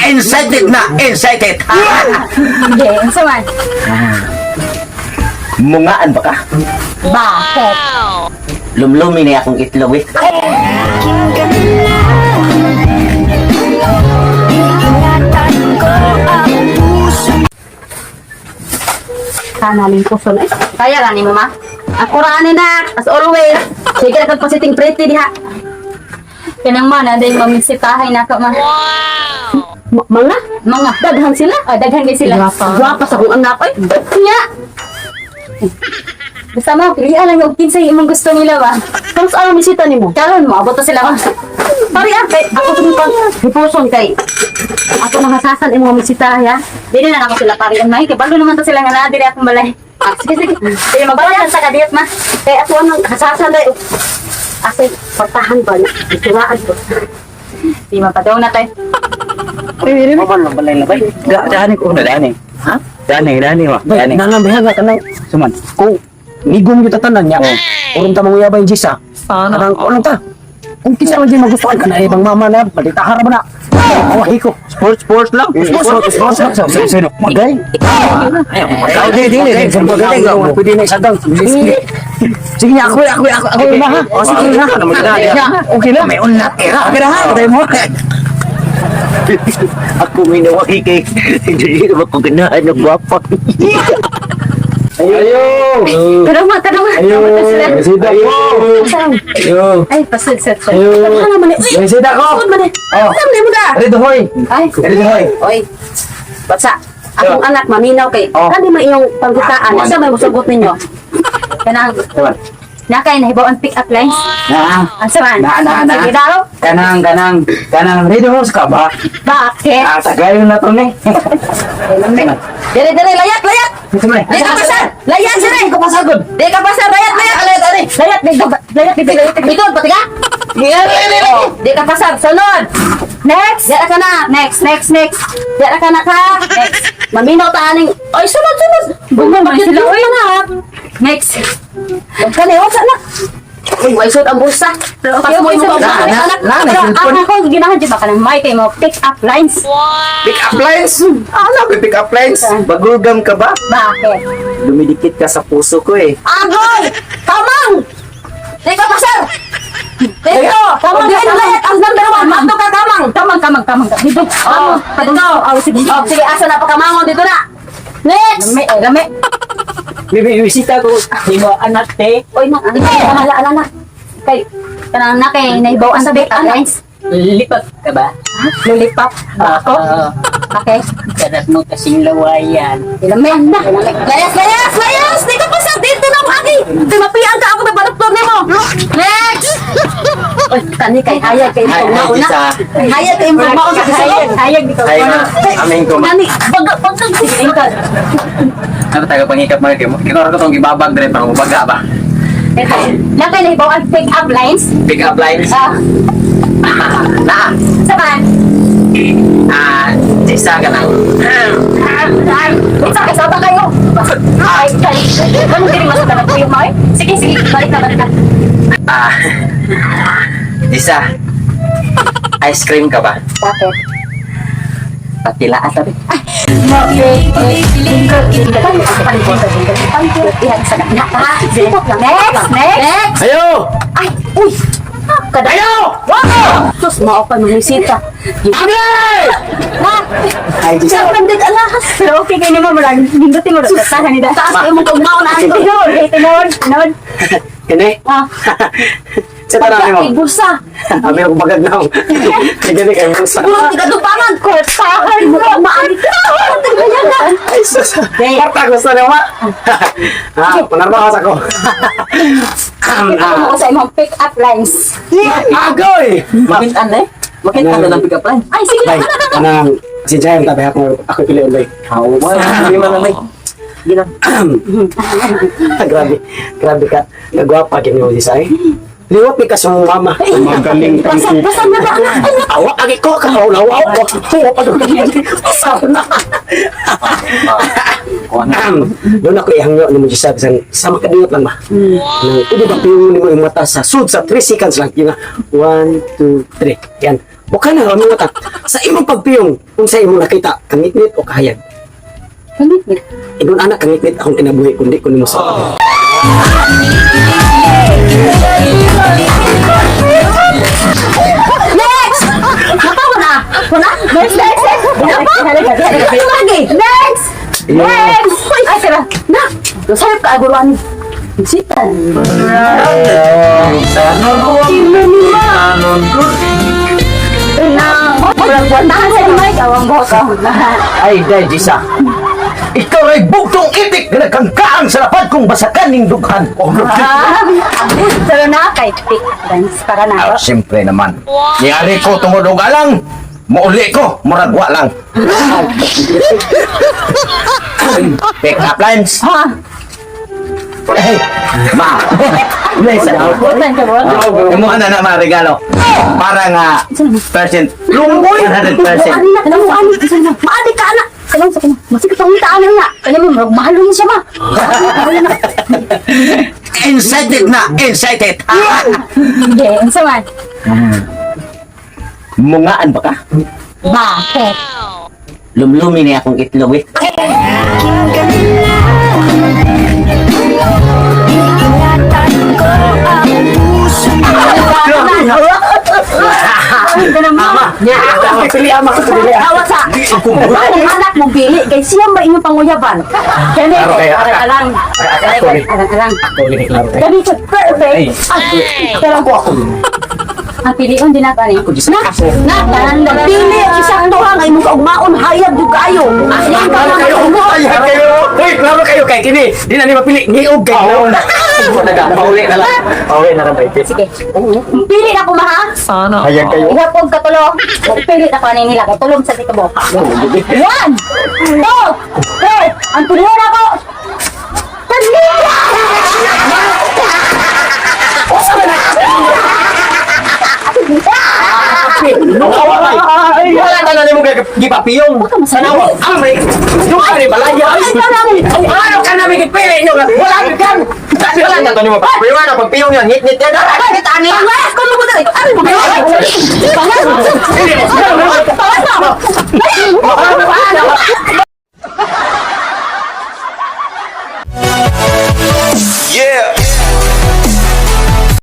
Excited na, excited. Sige, unsa man? Mungaan ba ka? Bakit? Lumlumi na akong itlog eh. Aking Iingatan ko ang puso. Kanaling puson eh. Kaya rani mo, ma? Ako ra ani na, as always. Sige na kag positing pretty diha. Kanang ma, na dahil mamisitahay na ka, ma. Mga Mga. Daghan sila. Oh, daghan kay sila. Gwapa sa akong anak oy. Nya. Basta mo, pilihan lang og kinsay imong gusto nila ba. Karon sa anong bisita nimo? Karon mo abot to sila, ma. Pari ah, kay ako sa pang hipuson kay ako nang hasasan imong bisita ha. Dili na ako sila parian, ma. Kay balo naman to sila nga naa diri akong balay. Ah, sige sige. Dili mabalan sa kadiyot, ma. Kay ako anong hasasan dai. Asay portahan ba na? Ituraan ko. Di mapadong na tayo. Balay labay. Dani ko na dani. Ha? Dani, dani wa. Dani. Nangan ba nga kanang Suman. Kung nigom yung tatanan niya, urong ta manguyaba yung Jisa. Kanang anong ta? Kung kinsa man di magustuhan ka na ibang mama na, balita ba na? Awahi ko. Sports, sports lang. Sports, sports, sports. Sino? Magay. Ay, di, di, di. Pwede na isagang. Sige niya, ako, ako, ako, ako na ha. O, sige na. Okay na. May unlat era. Okay na ha. Patay mo. Ako may nawahi kay hindi naman ko ganahan ng gwapa. Ayo! Tara ma, tara ma. Ayo! Abot to sila. Bisita ko! Ayo! Ay, pasud sa sa. Ayo! Ano man eh? Uy, Bisita ko! sud man eh. Oh. Saan mo da? Redo hoy! Ay, Redo hoy! oy. Batsa. Akong anak maminaw kay Oh. kani man iyong panggitaan. Asa may musugot ninyo? Kanang Suman. nakay nahibaw ang pick up lines. Na. Ang saman. Na, na, na. Sige daw. Kanang, kanang, kanang ready horse ka ba? Bakit? Ah, tagayon na to ni. Dere dere, layat layat. Suman. Di ka pasar. Layat sire. Ka pasagod. Di ka pasar, layat layat. Layat ani. Layat, di layat, di layat. Bitod pati ka? Di ka pasar, sunod. Next. Di ka na. Next, next, next. Di ka na ka. Next. Maminaw ta aning. Oy, sunod sunod. Bunga man Bakit sila, yun oy. na ha? Next. Huwag ka na, huwag ka na. Uy, way sud ang bulsa. Pero okay, Pas mo okay, yung sa pag- Na, anak. na, na, Pero cellphone. ang ako ginahan di ba kanang may kay mo pick up lines. Pick up lines. Ano ba pick up lines? Bagulgam ka ba? Bakit? Dumidikit ka sa puso ko eh. Agoy! Kamang! Di ka pasar! Dito! Kamang, Di kamang. layat ang number one. Mato ka kamang. Kamang, kamang, kamang. Dito. Oh, dito. Oh, sige. Oh, sige, asa na pa kamangon dito na. Next! Lami, lami. Bisita ko. Imo anak te. Oy, na, ala, ala, ala. Kay kanang na kay nahibaw ang pick up lines. Lipat ka ba? Lulipap ba ako? Oo. Okay. Sarap mo kasing lawayan. Lami. Layas, layas, layas! Di ka pasar! Dito na ang agi! Timapian ka ako na baluktor nimo! Next! Oy, kani kay hayag kay Hi, hi, mauna. Jisa. Hayag kay mauna sa Hayag, hayag dito. Ay, ma. Amin ko ma. Kani, bag bag Sige, ingkod. Ano tayo pangikap mo kay Kinoro ko tong gibabag dire para mabaga ba. Na kay nahibaw ang pick up lines. Pick up lines. Ah, Na. sa man. Ah, Jisa ka lang. Isa ka sa kayo. Ay, ay. Ano diri mas talag ko yung may? Sige, sige, balik na, balik na. Ah. Jisa. Ice cream ka ba? Bakit? Patilaat sabi. Next, next. Ayo! Ay, uy! Kada Ayo! Sus, mao pa numisita. Ay, Jisa. Sa pandig alahas. Pero okay kayo naman, marang nindutin mo rin. Tahan nila. Taas kayo mong kugmaon na ito. Tinod, eh, tinod, tinod. Kini? Ah, Sa tanan mo. pagka bulsa. Abi ako bagag na. Sige ni kay bulsa. Puro tigadupangan. Kurtahan Mo maani. Ay sus. Parta gusto niyo ma. Ah, panarma ka sa ko. Ito mo sa imong pick up lines. Agoy! Makintaan na eh. Makintaan na ng pick up line. Ay, sige Bay, na. anang si Giant tabi ako ako pili ulay. Hindi man lang. Grabe, grabe ka. Kagwapa gini mo Jisa eh. Liwat ni ka sa mong mama. Magaling kang Basa, basa na ba? Awa agi ko ka lawa ko. Awa pa Basa na. Doon ako ihangyo ni mo Jisa bisan sa makadiyot lang ba. Nang pwede ba piyong nimo yung mata sa sud sa 3 seconds lang. Yung 1 2 3. Yan. O ka na, kami mata. Sa imong pagpiyong, kung sa imong nakita, kangitngit o kahayag. Kangitngit. Ingon anak, kangitngit akong kinabuhi, kundi ko nimo sa. Next! Napa wala? Wala? Next, next, next. Napa? Ano lagi? Next! Next! Ay, sira. Na! Sayop ka, aguruan. Sitan. Na, tahan sa ni Mike, awang buhok ako. Ay, day, Jisa. Ikaw ay bugtong itik na nagkangkaang sa lapad kong basakan ning dughan. Oh, Ah, pero na kay pick dance para na. Ah, siyempre naman. Niyari ko tungod og alang, muuli ko, murag wa lang. Pick up lines. Ha? Hey, ma. Bless. Butan ka ba? Imo ana na ma regalo. Para nga percent. Lunggoy 100%. Ano na? Ano ano? Maadi ka na. Kalong sa kuma. Masig pangita ano na. Kanya mo murag mahal rin siya ma. Excited na, excited. Hindi, unsa man? Mungaan ba ka? Bakit? Lumlumi ni akong itlog eh. Pakinggan lang. Iingatan ko ang puso mo. Ay, ka naman. Pili ama, pili ama. Awa sa. Ang anak mo pili kay siya ba inyong panguyaban. Kani, Klaro kayo. arang-alang. Arang-alang. Ako gini klaro kayo. Kani sa perfect. Ay, Pero ako ako. ang pilion din na kani. Ako Jisa. Na, Ako. na, tanan Pili ang isang tuha nga imong kaugmaon hayag jud kaayo. Ayan ka Klaro na. kayo. Ay, kayo. Uy, klaro kayo kay kini. Di na ni mapili ngiog kay. Pauli na lang. Pauli na lang baby. Sige. Pili na ko ma ha. Hayag kayo. Ihapog ka tulo. Pili na ko ani nila kay tulong sa kabo. One, two, three. Ang tulo na ko. Wala na na nimo gipapiyong. Tanawa. Ang may duha ni balaya. Ano ka namin gipili nyo? Wala ka. Wala na to nimo pagpiyong na pagpiyong yan ngit-ngit yan. Pangas ko mo dali. Ano mo? Pangas. Pangas. Pangas.